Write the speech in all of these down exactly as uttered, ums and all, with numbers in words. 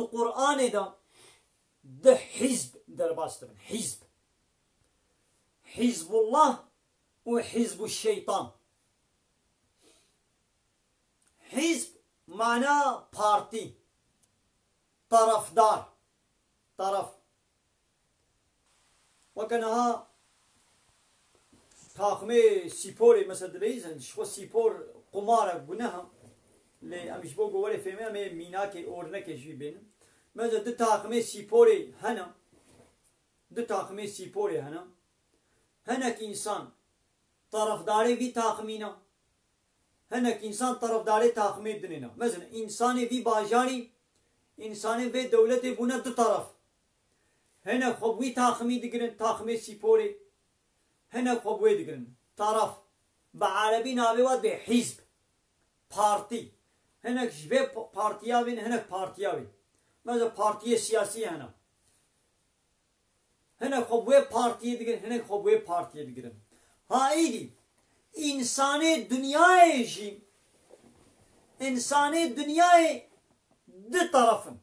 Qur'anê de du hizb derbas dibin. Hizb. Hizbullah û Hizbu Şeytan. Hizb mana partî, tarafdar, taraf. Weke niha taxmê sîporê, mesela, dileyîzin, ji xwe sîpor qumar e, guneh e. Lê em ji bo ku werê fêmê, em ê mînakê, ornekê ji wî bênin. Mesela du taxmê sîporê hene. Du taxmê sîporê hene. Hinek însan tarafdarê vî taxmî ne. Hinek însan tarafdarê taxmê dinê ne. Mesela, însanê vî bajarî, însanê vê dewletê bûne du taraf. Hinek xwe bi wî taxmî digirin, taxmê sîporê. Hinek xwe bi wê digirin. Taraf. Bi erebî navê wa dibê hizb. Partî. Hinek ji vê p-, partiya bên, hinek partiya wê. Mesela partiyê siyasî hene. Hinek xwe bi wê partiyê digirin, hinek xwe bi wê partiyê digirin. Ha, îdî, însanê dinyayê jî, însanê dinyayê du taraf in,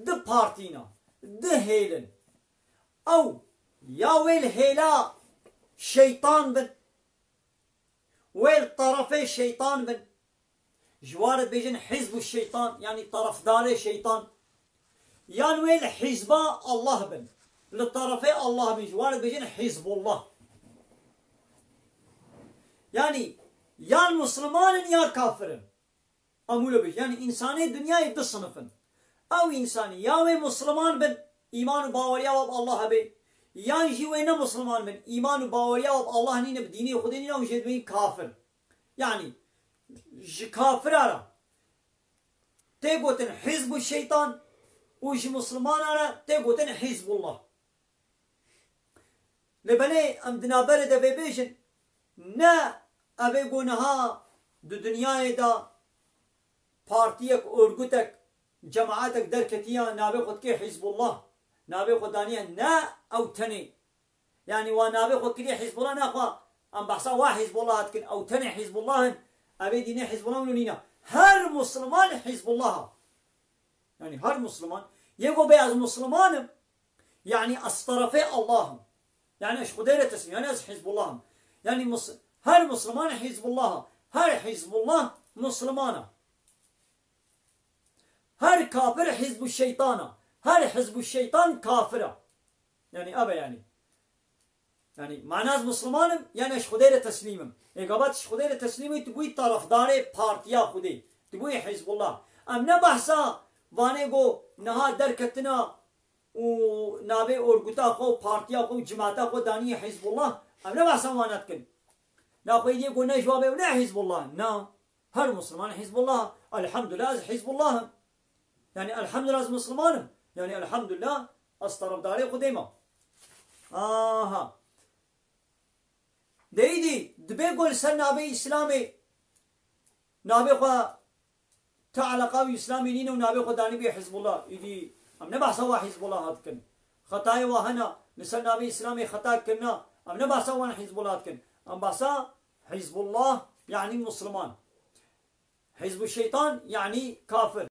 du partî ne, du hêl in. Ew ya wê li hêla şeytan bin, wê li tarafê şeytan bin. Ji wan re dibêjin hizbu şeytan, yanî tarafdarê şeytan. Yan wê li hizba Allah bin. Li tarafê Allah bin. Ji wan re dibêjin Hizbullah. Yanî yan Musliman in ya kafir in. Em wilo bêjin. Yanî însanê dinyayê du sinif in. Ew însanî ya wê Musliman bin, îman û baweriya wa bi Allah hebe, yan jî wê ne Musliman bin, îman û baweriya wa bi Allah nîne, bi dînê Xwedê nîne, ew jê dibên kafir. Yanî ji kafira re tê gotin hizbu şeytan û ji Muslimana re tê gotin Hizbullah. Lê belê em di navberê de vê bêjin, ne ev ê ku niha di dinyayê de partiyek, orgutek, cemaetek derketiye, navê xwe dike Hizbullah, navê xwe daniye, ne ew tenê. Yanî wa navê xwe kiriye Hizbullah, naxwe em behsa wa Hizbullah dikin, ew tenê Hizbullah in, ev ê dînê Hizbullah wilo nîne. Her Musliman Hizbullah e. Yanî her Musliman, yê ku bê ez Musliman im, yanî ez tarafê Allah im. Yanî ez Xwedê re teslîm, yanî ez Hizbullah im. Yanî mus-, her Musliman Hizbullah e. Her Hizbullah Musliman e. Her kafir hizbu şeytan e. Her hizbu şeytan kafir e. Yanî ev e yanî. Yanî mana ez Musliman im, yanî ez Xwedê re teslîm im. Ê gava tu ji Xwedê re teslîm î, tu bûyî tarafdarê partiya Xwedê. Tu bûyî Hizbullah. Em ne behsa vanê ku niha derketina û navê orguta xwe û partiya xwe û cimata xwe daniye Hizbullah. Em ne behsa wana dikin. Naxwe yê ku ne ji wa be û ne Hizbullah. Na. Her Musliman Hizbullah. Elhamdulillah ez Hizbullah im. Yanî elhamdulillah ez Musliman im. Yanî elhamdulillah ez tarafdarê Xwedê me. Aha. De îdî dibê ku li ser navê Îslamê navê xwe ti eleqa wî Îslamê nîne û navê xwe danîbî Hizbullah. Îdî em ne behsa wa Hizbullah dikin. Xetayê wa hene, li ser navê Îslamê xeta kirina, em ne behsa wan Hizbullah dikin. Em behsa Hizbullah, yanî Musliman. Hizbu Şeytan, yanî kafir.